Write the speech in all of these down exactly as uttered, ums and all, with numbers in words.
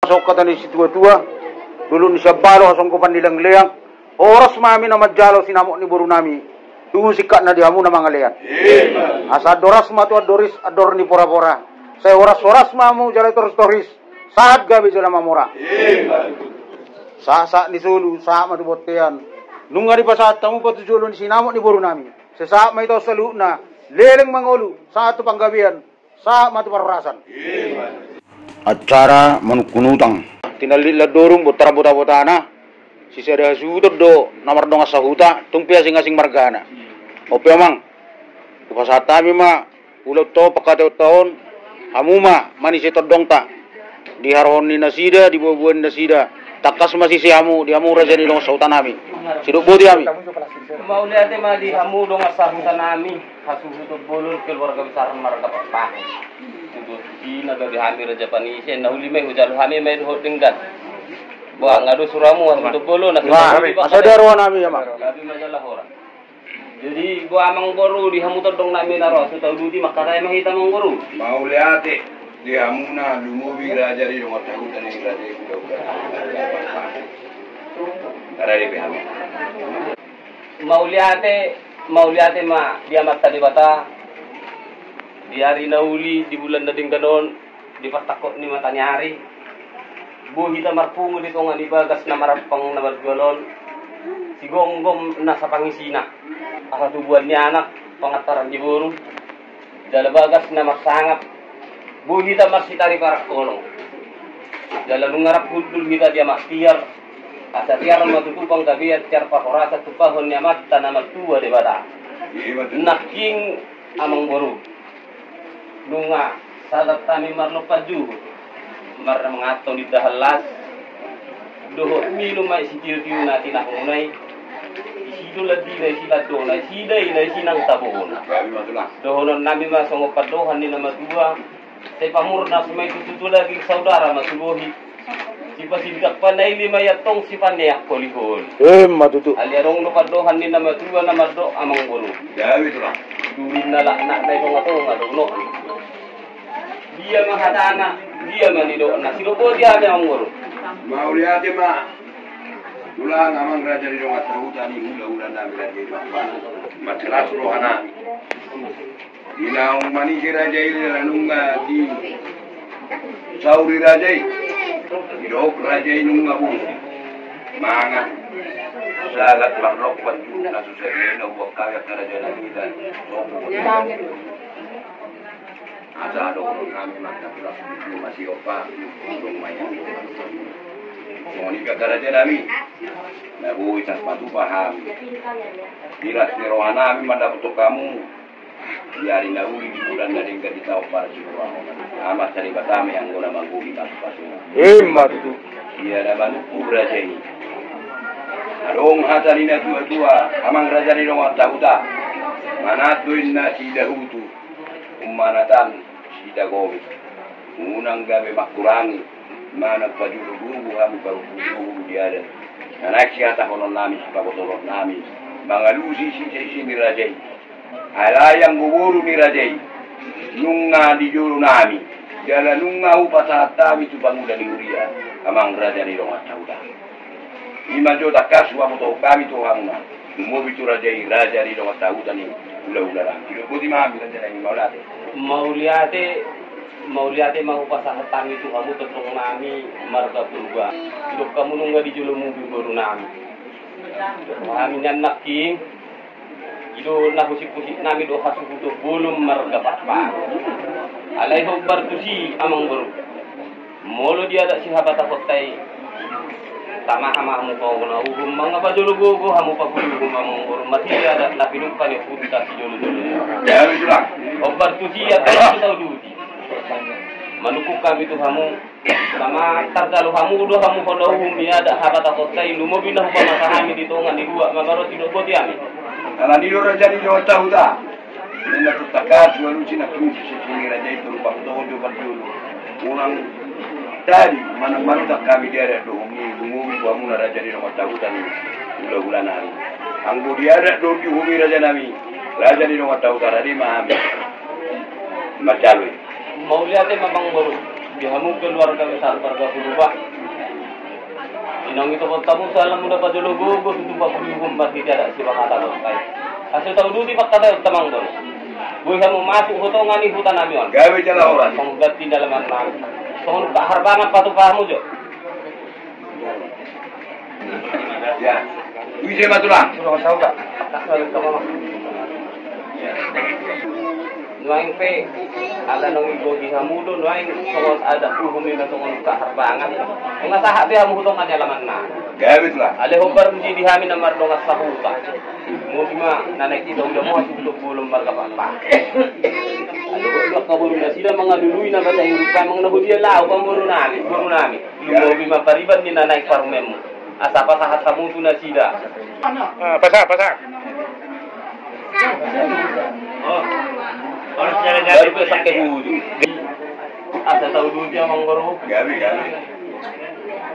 Songon hata ni situatua, dolok ni Siambalo, hasonggopan ni Leangleang, horas ma hami na manjalo sinamot ni borunami, tu singkatna di hamu na mangalean. Asa andor horas ma tu andor is, andor ni porapora. Sai horas-horas ma hamu jala torus-torus, sahat gabe jala mamora. Sahat-sahat ni solu, sahat ma tu bontean. Nunga dipasahat hamu pe tu jolo ni sinamot ni borunami, sai sahat ma hita on saluhutna, leleng mangolu, sahat tu panggabean, sahat ma tu parhorasan. Acara manungkun utang. Tinallik landorung bontar bota-botana, sisada hasuhuton do na mardongan sahuta, tung pe asing-asing margana. On pe amang, hupasahat hami ma ulaonta on, pangkataionta on, hamu ma manise tondongta di haroro ni nasida, di boa-boa ni nasida. Tangkas ma sise hamu, di hamu raja ni dongan sahutanami. Sidok boti hami. Mauliate ma di hamu dongan sahutanami, hasuhuton bolon, keluarga besar marga Pakpahan. Tutu tusi na gabe hami raja panise, na uli ma i hujalo hami ma i dohot denggan. Boa, nga do suramu, hasuhuton bolon, na suramu. Asa di rohanami, amang. Gabe ma jala horas. Jadi, boa amang boru, di hamu tondongnami na ro, so tauduti, mangkatai ma hita amang boru. Mauliate di hamuna, lumobi raja ni dongan sahuta ni raja i. Ada di pe hami. Mauliate, mauliate ma di Amanta Debata, di ari na uli, di bulan na denggan on, di partangkok ni mata ni ari, boi hita marpungu di tonga ni bagas na marampang na marjual on, sigomgom nasa pangisina, asa tubuan ni anak, pangantaran ni boru, jala bagas na marsangap, boi hita marsitari parangkolong. Jala nunga rap hundul hita di amak tiar, asa tiar ma tutu panggabean, tiar parhorasan tumpahon ni Amanta na martua Debata. Nangkin amang boru, nunga sahat hami marlompan juhut, marmangan tong di indahan las, dohot minum ma i sitio-tio na tinahumuna i, isi do landina, isi landona, isi daina, isi nang tabona. Dohononnami ma songon pandohan ni na matua, sai pamurnas ma i tu tutu, daging saudara ma tu bohi. Sipasindak panaili ma i antong, sipaneang holi-holi. Emma tutu. Alai adong do pandohan ni na matua na mandok amang boru. Duri na lakna na i tonga-tonga do, no. Dia ma hatana, dia ma nidokna, sidok boti hami amang boru. Mauliate ma. Tulang, amang raja ni dongan sahuta ni hula-hulanami raja i. Mangkalas rohanami. Di naung manise raja i, nunga disauri raja i. Didok raja i nunga boi mangan. Sagat marlompan juhut na so sahali na huboan hami angka rajanami. Asa dohononnami ma, na tulang, masihol pe, dong ma i. Songon i pe angka rajanami, na boi tarpatupa hami. Di las ni rohanami mandapothon hamu di ari na uli, di bulan na denggan, di taon parsirohaon. Amanta Debata ma i anggo na manggohi pasu-pasu. Emma tutu. Ia na manungkun raja i. Adong hata ni na tua-tua, amang raja ni dongan sahuta. Manat do inna sidahutu, ummanatan sidagomi. Unang gabe mangkurangi, manang pajolo gogo hamu, parungkun gogo di adat. Na naeng sihatahononnami, sipabotolonnami, mangalusi sise-sise ni raja i. Alai anggo boru ni raja i nunga di jolonami, jala nunga hupasahat hami tu pangula ni huria, amang raja ni dongan sahuta. I ma jo tangkas hupabotohon hami tu hamuna, lumobi tu raja i, raja ni dongan sahuta ni hula-hulanami. Sidok boti ma hami, rajanami, mauliate. Mauliate, mauliate ma hupasahat hami tu hamu tondongnami marga Purba. Didok hamu nunga di jolomu be borunami. Hami nian nangkin, i do na husip-husipnami dohot hasuhuton bolon marga Pakpahan. Alai hombar tusi amang boru, molo di adat sihabatahonta i, tama hamu pahona uhum, manang pajolo gogo hamu pahona uhum amang boru, mati di adat na pinungka ni ompunta sijolo-jolo. Hombar tusi, antong tauduti. Manungkun hami tu hamu, tama tarjalo hamu do hamu hona uhum di adat habatahonta i, lumobi na hupamasa hami di tonga ni ruak, mangaroti do boti hami. Alani do raja ni dongan sahuta. Ninna tu tangkas, ualusi na kunci sisini raja i, tolu pakutohon do parjolo. Unang tadi, manang manutang hami di adat dohongi, lumobi tu hamuna raja ni dongan sahuta ni hula-hulanami. Anggo di adat do dihongi rajanami, raja ni dongan sahuta, rade ma hami manjalo i. Mauliate ma amang boru. Di hamu keluarga besar marga Purba. Inang itu kota Musa, alam muda pajolo gogo, tutu papuji hukum marhite adat sibahat adat pai. Asa tauduti pangkataion, Amang Boru. Boi hamu masuk tu tonga ni huta nami on. Gabe jala horas. Songon ganti dalaman nami. Songon hata harbangan patupa hamu jo. Ya. Ise ma tulang? Nuaeng pe, ala naung igohi hamu do, nuaeng songon adat uhum i ma songon hata harbangan. Nunga sahat be hamu tu tonga ni alaman nami. Gabe tulang. Alai hombar muse di hami na mardongan sahuta. Muse ma na naeng idaon hamu tu bolon marga Pakpahan. Alai dua angka boru nasida mangalului na basa hidup, amang na hudia laho, amang boru nami, boru nami. Lumobi ma pariban ni na naeng parumaenmu. Asa pasahat hamu tu nasida. Ah, pasahat, pasahat. Baru pe sangke huju. Asa tauduti, Amang Boru. Gabe, gabe.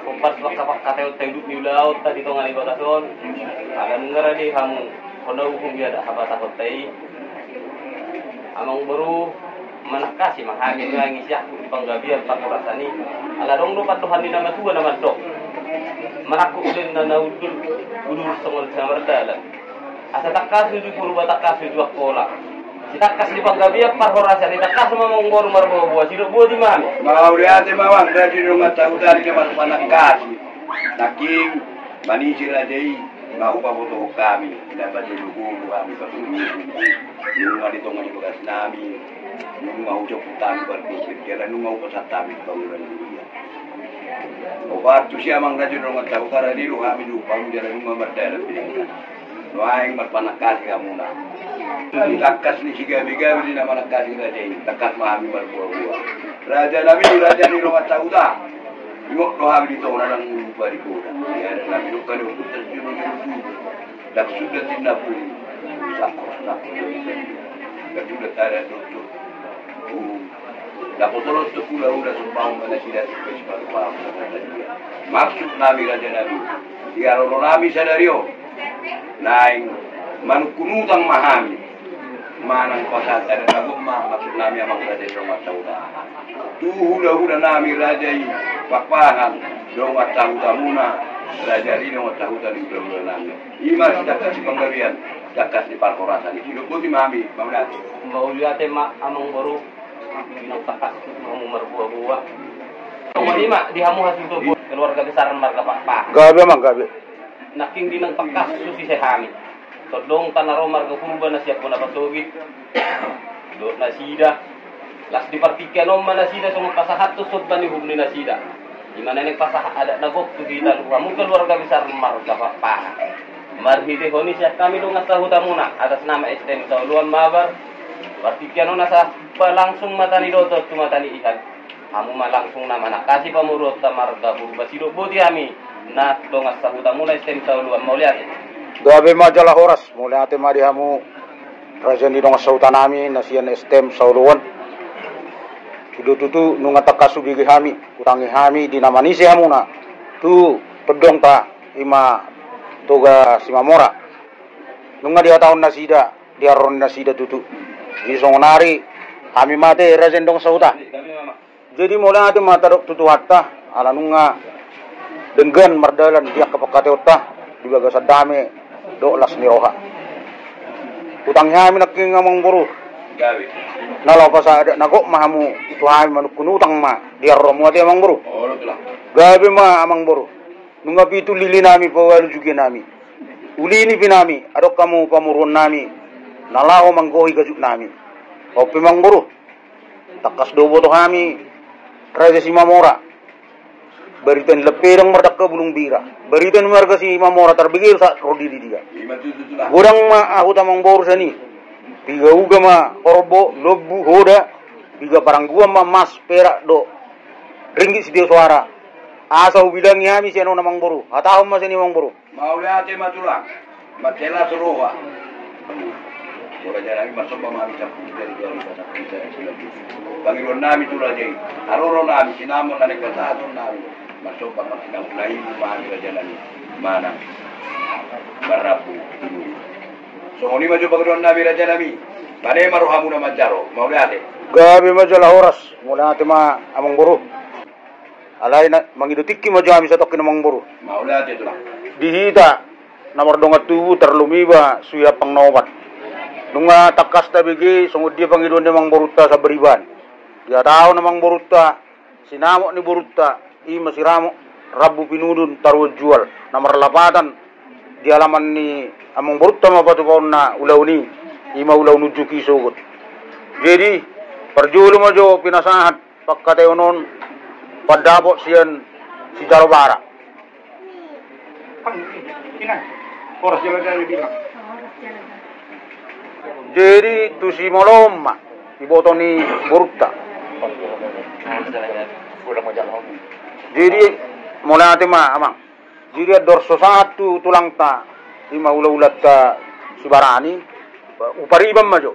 Hombar tu angka pangkataion ta, idup ni ulaon ta di tonga ni bagas on. Ala nunga rade hamu. Hona uhum i adat habatahonta i. Amang Boru, manangkasi ma hami, nuaeng i sian tu panggabean parhorasan i. Ala adong do pandohan ni na matua na mandok. Manangkok lenna na hundul, udur songon simardalan. Asa tangkas uju Purba, tangkas uju Angkola. Sitangkas ni panggabean parhorasan i, tangkas ma, Amang Boru, marboaboa, sidok boti ma hami. Mauliate ma, Amang, raja ni dongan sahuta nami na marpanangkasi. Nangkin manise raja i. Nga hupabotohon hami, na pajolo gogo hami papuji hukum. Nunga di tonga ni bagas nami, nunga hujoput hami parbodin, jala nunga hupasahat hami tu bangunan dunia. Opat tusi, Amang, raja ni dongan sahuta, rade do hami di upamu jala nunga mardalan pidana. Nuaeng marpanangkasi hamuna. Tangkas ni sigabegabe di na manangkasi raja i, tangkas ma hami marboaboa. Raja nami, raja ni dongan sahuta. Ingot do hami di tona nang ulu parigoda. Ia ada nami do kali untuk terjun di ulu. Dak sudah tindak pun. Sakor, sakor. Dak sudah tada dokter. Dak potolot tu kula-ula sumpah mana sida tu pes baru paham. Maksud nami, raja nami. Ia roro nami sadari on. Naeng manungkun utang ma hami. Manang pasahat adat na gok ma, maksud nami, Amang, raja ni dongan sahuta. Tu hulahula nami raja i, Pakpahan, dongan sahutamuna, raja i dongan sahuta ni hulahula nami. I ma sitangkas ni panggabean, tangkas ni parhorasan i. Sidok boti ma hami, mauliate. Mauliate ma, Amang Boru, inang tangkas ma hamu marboaboa. Songon i ma di hamu hasuhuton keluarga besar marga Pakpahan. Gabe, Amang, gabe. Nangkin di na tangkas susi se hami. Tondong ta na ro marga Purba na sian bona pasogit. Dohot nasida. Las di partingkian on ma nasida songon pasahathon somba ni uhum ni nasida. I ma na naeng pasahat adat na gok tu hita, tu hamu keluarga besar marga Pakpahan. Marhitehon i sian hami dongan sahutamuna, atas nama S T M Saoloan Mabar. Partingkian on asa langsung mata ni doto tu mata ni ihan. Hamu ma langsung na manangkasi pamoruonta marga Purba, sidok boti hami na dongan sahutamuna S T M Saoloan, mauliate. Gabe ma jala horas, mauliate ma di hamu raja ni dongan sahuta nami na sian S T M Saoloan. I do tutu nunga tangkas hubege hami, hutangi hami di na manise hamuna tu tondongta i ma Toga Simamora. Nunga dihatahon nasida, diharoro nasida tutu. Jadi songon ari hami ma ate raja ni dongan sahuta. Jadi mauliate ma tadok tu Tuhanta, ala nunga denggan mardalan di angka pangkataionta di bagasan dame dohot las ni roha. Hutangi hami nangkin, Amang Boru. Na laho pasahat adat na gok ma hamu tu hami, manungkun utang ma diharoromu ate, Amang Boru. Gabe ma, Amang Boru. Nunga pitu lili nami paualu juge nami. Uli ni pi nami, adong hamu pamoruon nami na laho manggohi gajuk nami. On pe, Amang Boru. Tangkas do huboto hami raja Simamora. Barita ni lampedang mardangka bulung bira. Barita ni marga Simamora tarbege do sahat ro di dia. Godang ma ahu, Amang Boru, sian i. Piga uga ma horbo, lombu, hoda. Piga parangguan ma mas, perak dohot ringgit sitio soara. Asa hubilangi hami sian on, Amang Boru. Hatahon ma sian i, Amang Boru. Mauliate ma tulang, marlas roha. Molo raja nami, marsomba ma hami sampulu jari, jari sampulu jari. Pangidoan nami tu raja i, haroro nami, sinamot na naeng pasahaton nami. Marsomba ma sinamot na ibu ma hami raja nami, manang marrambu. Songon i ma jo pangidoan nami raja nami. Mauliate ma rohamuna manjalo, mauliate. Gabe ma jala horas, mauliate ma amangboru. Alai na mangido tingki ma jo hami satongkin amangboru. Mauliate tulang. Di hita na mardongan tubu tarlumobi suhi ampang na opat. Nunga tangkas tabege songon dia pangidoan ni amangborunta Sabariban. Dihatahon amangborunta, sinamot ni borunta i ma sinamot rambu pinudun taruan jual, na marlapatan di alaman ni amangborunta ma patupaonna ulaon i, i ma ulaon unjuk i sogot. Jadi parjolo ma jo pinasahat pangkataion on pandapot sian sijalo bara. Jadi tu si molo on ma iboto ni borunta. Jadi mauliate ma amang. Jadi andor so sahat tu tulangta i ma hulahulanta Sibarani, hupariban ma jo.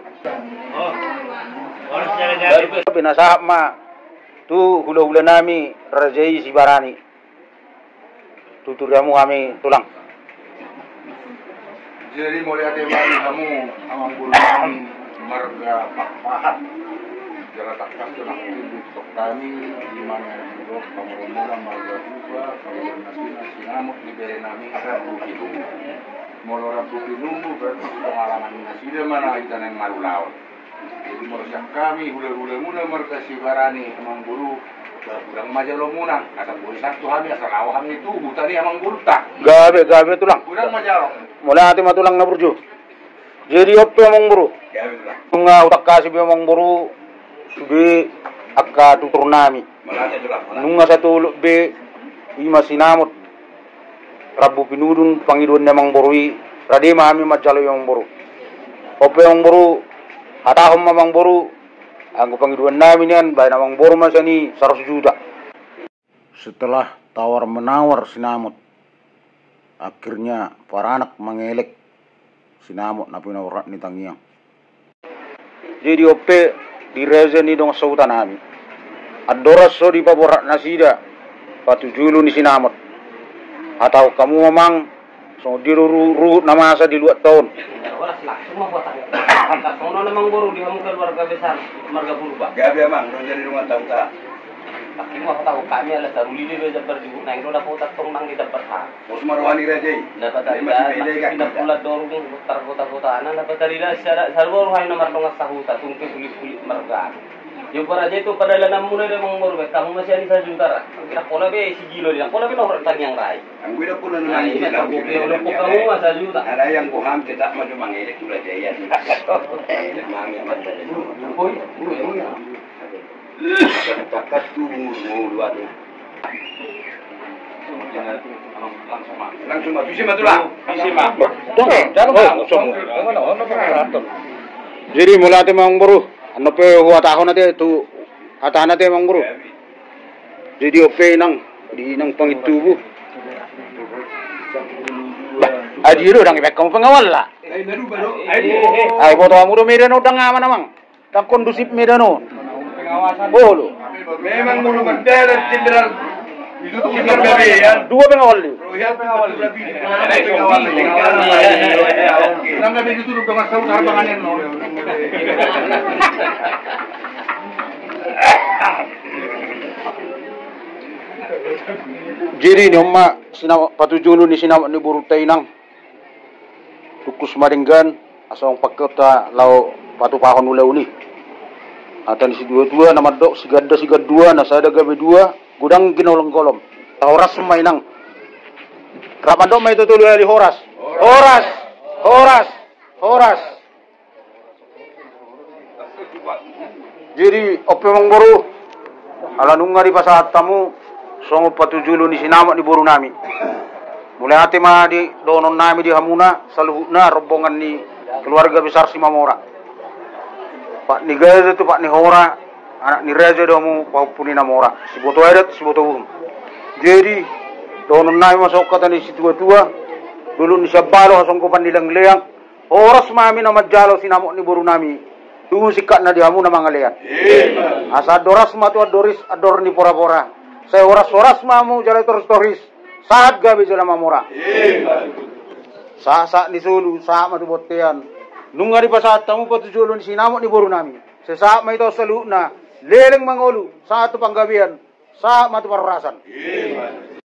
Pinasahat ma tu hulahulanami raja i Sibarani. Tuturi hamu hami tulang. Jadi mauliate ma di hamu amangboru nami marga Pakpahan. Jala tangkas tu na hutindok hami di mana di Pamoruan marga Buba, Pamoruan nasida sinamot ni bere nami rambu pinudun. Molo rambu pinudun berarti di pengalaman nasida ma na hita naeng marulaon. Jadi molo sian hami hulahulamuna marga Sibarani amangboru, godang ma jalo muna, asa boi sahat tu hami asa laho hami tu huta ni amangborunta. Gabe, gabe tulang. Godang ma jalo. Mauliate ma tulang na burju. Jadi on pe amangboru. Gabe tulang. Nunga hutangkasi be amangboru sude angka tutur nami. Mauliate tulang. Nunga satolop be i ma sinamot rambu pinudun pangidoan ni amangboru i, rade ma hami manjalo i amangboru. On pe amangboru, hatahon ma amangboru, anggo pangidoan nami nian baen amangboru ma sian i saratus juta. Setelah tawar menawar sinamot, akhirnya paranak mangelek sinamot na pinaborhat ni tangiang. Jadi on pe di raja ni dongan sahuta nami, andorang so dipaborhat nasida patujolo ni sinamot, hatahon hamu amang, songon dia do ru-, ruhut na masa di luatta on. Horas langsung ma huhatahon. Songon on amangboru di hamu keluarga besar marga Purba. Gabe amang, do jadi dongan sahuta. Tapi ma huhatahon hami ala taruli do iba jambar di huta, naeng do dapotan tong nang di jambar ha. Pos ma roha ni raja i. Dapat tadi masih beda kan. Pindah pulang dorong tar kota-kota anak dapat tadi dah secara sarua roha i na mardongan sahuta tung pe kulit-kulit marga. Yo para raja i tu padalananmuna do amangboru be, hamu ma sian i sajuta ra. Kira pola be sijilo di, pola be nohor tangiang rai. Anggo ida pola na mangido. Nah, ina tanggupi oleh hamu ma sajuta. Ada yang boham cetak maju mangelek tu raja i. Elek mangelek. Oi, oi, oi. Takas tu ngulu-ngulu anu. Langsung ma, bisi ma tulang. Bisi ma. Dong, dong, langsung. Jadi mauliate ma amangboru. Annon pe huhatahon ate tu hatana ate amangboru. Jadi on pe inang, di inang pangintubu. Bah, adi do dang ibaen hamu pengawal lah. Ai boto hamu do medan on dang aman amang. Dang kondusif medan on. Olo. Memang mulu mendarat jenderal. Dua pengawal di. Jadi ni on ma sinamot patujolo ni sinamot ni borunta inang. Tungkus ma denggan, asa adong pangkeonta laho patupahon ulaon i. Hata ni situatua na mandok siganda sigandua, na sada gabe dua, godang ginolom-golom. Horas ma inang. Rap mandok ma hita tolu hali horas. Horas. Horas. Horas. Jadi on pe amangboru, ala nunga dipasahat hamu songon patujolo ni sinamot ni borunami. Mauliate ma di dohononnami di hamuna saluhutna rombongan ni keluarga besar Simamora. Pat ni gaja tu pat ni hora, anak ni raja do hamu pahompu ni na mora. Siboto adat, siboto uhum. Jadi dohononnami ma songon hata ni situatua, dolok ni Sambalo hasonggopan ni Langleang. Horas ma hami na manjalo sinamot ni borunami. Tuhu singkatna di hamu na mangalean. Asa andor ras ma tu andor is, andor ni porapora. Sai horas-horas ma hamu jala torus-torus. Sahat gabe jala mamora. Sahat-sahat ni solu, sahat ma tu bontean. Nunga dipasahat hamu patujolo ni sinamot ni borunami. Sai sahat ma hita on saluhutna, leleng ma ngolu, sahat tu panggabean, sahat ma tu parhorasan.